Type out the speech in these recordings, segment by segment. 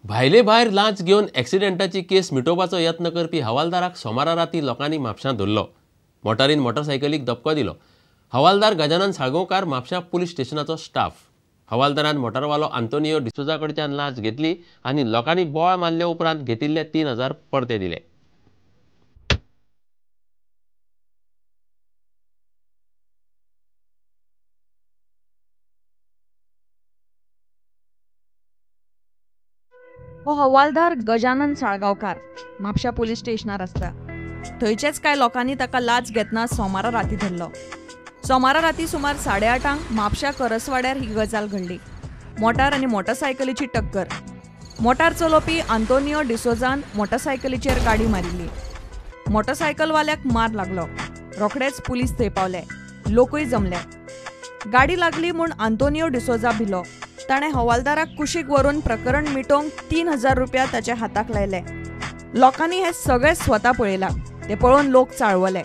भायले भायर लांच घेवन एक्सिडेंटाची केस मिटोवपाचो यत्न करपी हवालदाराक सोमारा राती लोकांनी म्हापशां धरलो. मोटारीन मोटरसायकलीक धपको दिलो. हवालदार गजानन साळगांवकार म्हापशां पुलीस स्टेशनाचो स्टाफ. हवालदारान मोटारवालो आंतोनियो डिसोजा कडच्यान लांच घेतली आनी लोकांनी बोवाळ मारले उपरांत घेतिल्ले 3,000 परते दिले. हो हवालदार गजानन साळगांवकार म्हापशा पुलीस स्टेशनार आसता. थंयचेच कांय लोकांनी ताका लाच घेतना सोमारा राती धरलो. सोमारा राती सुमार 8:30 म्हापशा करसवाड्यार ही गजाल घडली. मोटार आनी मोटरसायकलीची टक्कर. मोटार चलोवपी आंतोनियो डिसोजान मोटरसायकलीचेर गाडी मारिल्ली. मोटरसायकलवाल्याक मार लागलो. रोखडेच पुलीस थंय पावले. लोकूय जमले. गाडी लागली म्हूण आंतोनियो डिसोजा भिलो. ताणें हवालदाराक कुशीक व्हरून प्रकरण मिटोवंक 3,000 रुपया ताच्या हाताक लायले. लोकांनी हें सगळें स्वता पळयलां. ते पळोवन लोक चाळवले.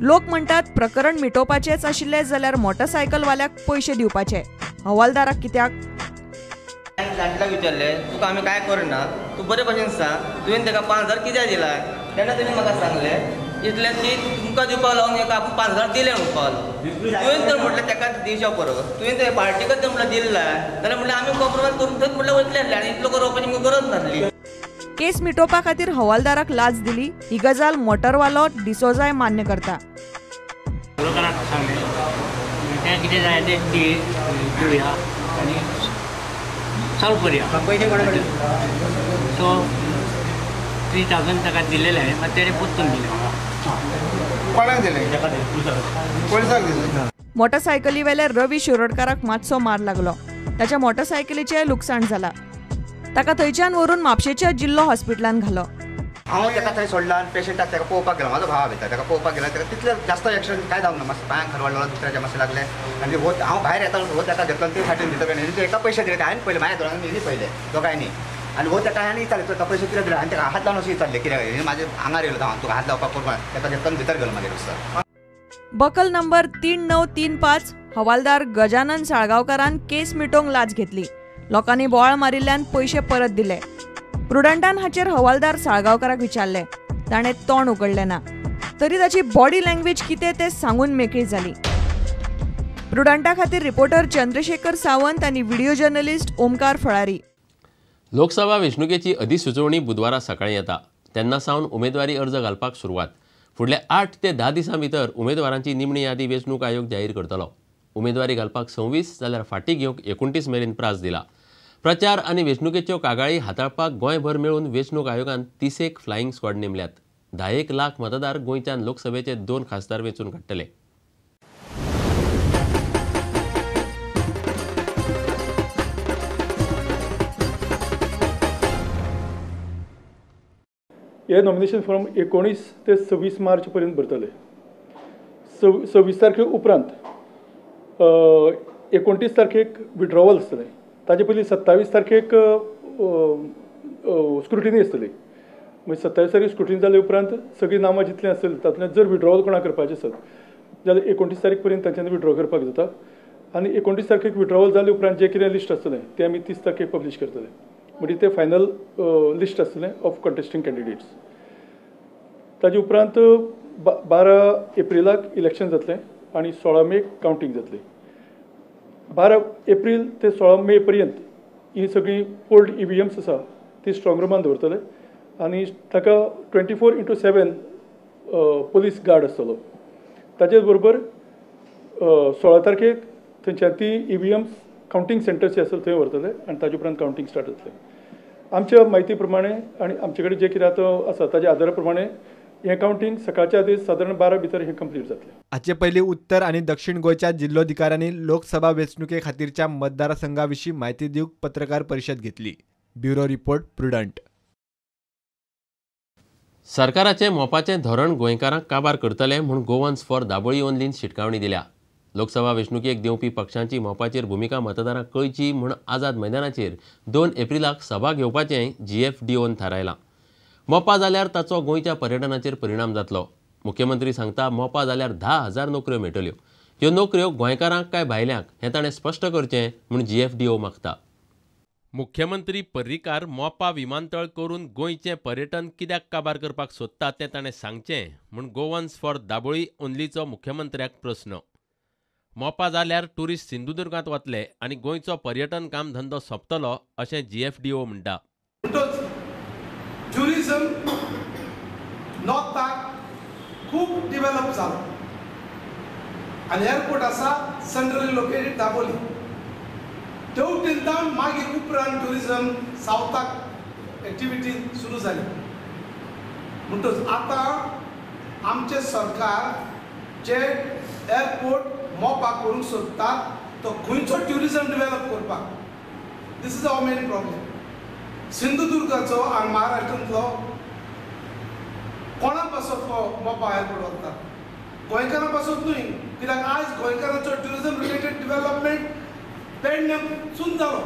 लोक म्हणटात प्रकरण मिटोवपाचेंच आशिल्लें जाल्यार मोटरसायकलवाल्याक पयशे दिवपाचे, हवालदाराक कित्याक? जाणट्याक विचारलें, तुका आमी कांय करना, तूं बरे भशेन सांग, तुवें ताका 5,000 कित्याक दिला? तेन्ना तेणी म्हाका सांगलें इतलें की तुमकां दिवपाक लागून एका आपूण 5,000 दिले म्हणपाक. तुवें तर म्हटलें ताका दिवच्या परस तुवें ते पार्टीकच म्हटल्यार दिल्ला जाल्यार म्हटल्यार आमी कॉम्प्रोमायज करून थंयच म्हटल्यार वयतले आसले आनी इतलो करोवपाची आमकां गरज नासली. केस मिटोवपा खातीर हवालदाराक लाच दिली ही गजाल मोटरवालो डिसोजाय मान्य करता. सांगलें तें कितें जाय तें दिवया आनी सॉल्व करुया. सो 3,000 ताका दिलेले हांवें, मागीर तेणें परतून दिलें म्हाका. कोणाक दिलें? पोलिसाक दिलें. मोटरसायकलीवेल्या रवी शिरोडकाराक मातसो मार लागलो. ताच्या मोटरसायकलीचें लुकसाण जाला. ताका थंयच्यान व्हरून म्हापशेच्या जिल्लो हॉस्पिटलान घालो. हांव ताका थंय सोडला आनी पेशंटाक ताका पळोवपाक गेलो. म्हाजो भाव भितर ताका पळोवपाक गेलो. ताका तितलें जास्त एक्सिडंट कांय जावंक ना, मातसो पांयांक खरवडलो, दुसऱ्याच्या मातशें लागलें आनी हो हांव भायर येता हो ताका घेतलो आनी ते सायडीन भितर गेले. एका पयशे दिले हांवें पयले म्हाज्या दोळ्यांनी हेणी पयले दोगांयनी आनी हो ताका हांवें विचारलें तुका पयशे कित्याक दिले आनी ताका हात लावन अशें विचारलें कित्याक हें म्हाजे आंगार येयलो हांव तुका हात लावपाक करपाक ताका घेतलो आनी भितर गेलो मागीर sir. Buckle number 3935 havildar Gajanan साळगांवकारान केस मिटोवंक लाच घेतली. लोकांनी बोवाळ मारिल्ल्यान पयशे परत दिले. प्रुडंटान हाचेर हवालदार साळगांवकाराक विचारलें. ताणें तोंड उगडलें ना, तरी ताची बॉडी लँग्वेज कितें तें सांगून मेकळी जाली. प्रुडंटा खातीर रिपोर्टर चंद्रशेखर सावंत आनी व्हिडिओ जर्नलिस्ट ओमकार फळारी. लोकसभा वेंचणुकेची अधिसुचोवणी बुधवारा सकाळीं येता तेन्ना सावन उमेदवारी अर्ज घालपाक सुरवात. फुडल्या 8 ते 10 दिसां भितर उमेदवारांची निमणी यादी वेंचणूक आयोग जाहीर करतलो. उमेदवारी घालपाक 26 जाल्यार फाटीं घेवंक 29 मेरेन प्रास दिला. प्रचार आनी वेंचणुकेच्यो कागाळी हाताळपाक गोंयभर मेळून वेंचणूक आयोगान 30 फ्लायिंग स्क्वॉड नेमल्यात. 10 लाख मतदार गोंयच्यान लोकसभेचे 2 खासदार वेंचून काडटले. हे नॉमिनेशन फॉर्म 19 ते 26 मार्च पर्यंत भरतले. 26 तारखे उपरांत 29 तारखेक विड्रॉवल आसतलें. ताजे पयलीं 27 तारखेक स्क्रुटिनी आसतली. मागीर 27 तारखेक स्क्रुटिनी जाले उपरांत सगळीं नामां जितलीं आसतलीं तातूंतल्यान जर विड्रॉवल कोणाक करपाचें आसत जाल्यार 29 तारीख पर्यंत तांच्यांनी विड्रॉ करपाक जाता आनी 29 तारखेक विड्रॉवल जाले उपरांत जें कितें लिस्ट आसतलें तें आमी 30 तारखेक पब्लीश करतले. म्हणजे तें फायनल लिस्ट आसतलें ऑफ कंटेस्टींग कॅन्डिडेट्स. ताजे उपरांत 12 एप्रिलाक इलेक्शन जातलें आनी 16 मेक कावंटींग जातलें. 12 एप्रील ते 16 मे पर्यंत ही सगळीं ओल्ड EVMs आसा ती स्ट्रॉंग रुमान दवरतले आनी ताका 24/7 पोलीस गार्ड आसतलो. ताचेच बरोबर 16 तारखेक थंयच्यान ती EVMs counting centre जे आसतले थंय व्हरतले आनी ताजे उपरांत कावंटींग स्टार्ट जातलें. आमच्या म्हायती प्रमाणे आनी आमचे कडेन जें कितें आतां आसा ताच्या आदारा प्रमाणे हें कावंटींग सकाळच्या आदीं सादारण 12 भितर हें कंप्लीट जातलें. हाचे पयलीं उत्तर आनी दक्षिण गोंयच्या जिल्लोधिकाऱ्यांनी लोकसभा वेंचणुके खातीरच्या मतदारसंघा विशीं म्हायती दिवंक पत्रकार परिशद घेतली. Bureau report, Prudent. सरकाराचें मोपाचें धोरण गोंयकारांक काबार करतलें म्हूण गोवन्स फॉर दाबोळी ओनलीन शिटकावणी दिल्या. लोकसभा वेंचणुकेक देंवपी पक्षांची मोपाचेर भुमिका मतदारांक कळची म्हूण आझाद मैदानाचेर 2 एप्रिलाक सभा घेवपाचें GFDOन थारायलां. मोपा जाल्यार ताचो गोंयच्या पर्यटनाचेर परिणाम जातलो. मुख्यमंत्री सांगता मोपा जाल्यार 10,000 नोकऱ्यो मेळटल्यो. ह्यो नोकऱ्यो गोंयकारांक काय भायल्यांक हें ताणें स्पश्ट करचें म्हूण GFDO मागता. मुख्यमंत्री पर्रीकार मोपा विमानतळ करून गोंयचें पर्यटन कित्याक काबार करपाक सोदता तें ताणें सांगचें म्हूण गोवन्स फॉर दाबोळी ओनलीचो मुख्यमंत्र्याक प्रस्न. मोपा जाल्यार ट्युरिस्ट सिंधुदुर्गांत वतले आनी गोंयचो पर्यटन कामधंदो सोंपतलो अशें जीएफडीओ म्हणटा. ट्युरिझम नॉर्थाक खूब डिवेलप जालो आनी एअरपोर्ट आसा सेंट्रली लोकेटेड दाबोली. तेवटेन जावन मागीर उपरांत ट्युरिझम सावथाक एक्टिविटी सुरू जाली. म्हणटच आतां आमचें सरकार जे एअरपोर्ट मोपा करूंक सोदतात तो खंयचो ट्युरिझम डिवेलप करपाक, this is our main problem. सिंधुदुर्गाचो आनी महाराष्ट्रांतलो कोणा पासत हो मोपा एअरपोर्ट वता, गोंयकारां पासत न्हय, कित्याक आयज गोंयकारांचो ट्युरिझम रिलेटेड डिवेलपमेंट पेडण्यासून जालो.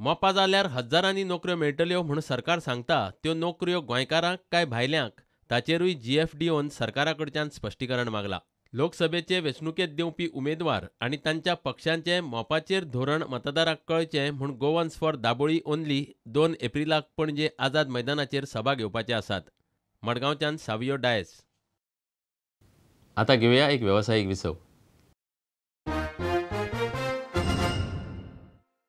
मोपा जाल्यार हजारांनी नोकऱ्यो मेळटल्यो म्हूण सरकार सांगता, त्यो नोकऱ्यो गोंयकारांक काय भायल्यांक ताचेरूय जीएफडीओन सरकारा कडच्यान स्पश्टीकरण मागला. लोकसभेचे वेंचणुकेंत देंवपी उमेदवार आनी तांच्या पक्षांचें मोपाचेर धोरण मतदारांक कळचें म्हूण गोवन्स फॉर दाबोळी ओनली 2 एप्रिलाक पणजे आझाद मैदानाचेर सभा घेवपाचे आसात. मडगांवच्यान सावियो डायस. आतां घेवया एक वेवसायीक विसव.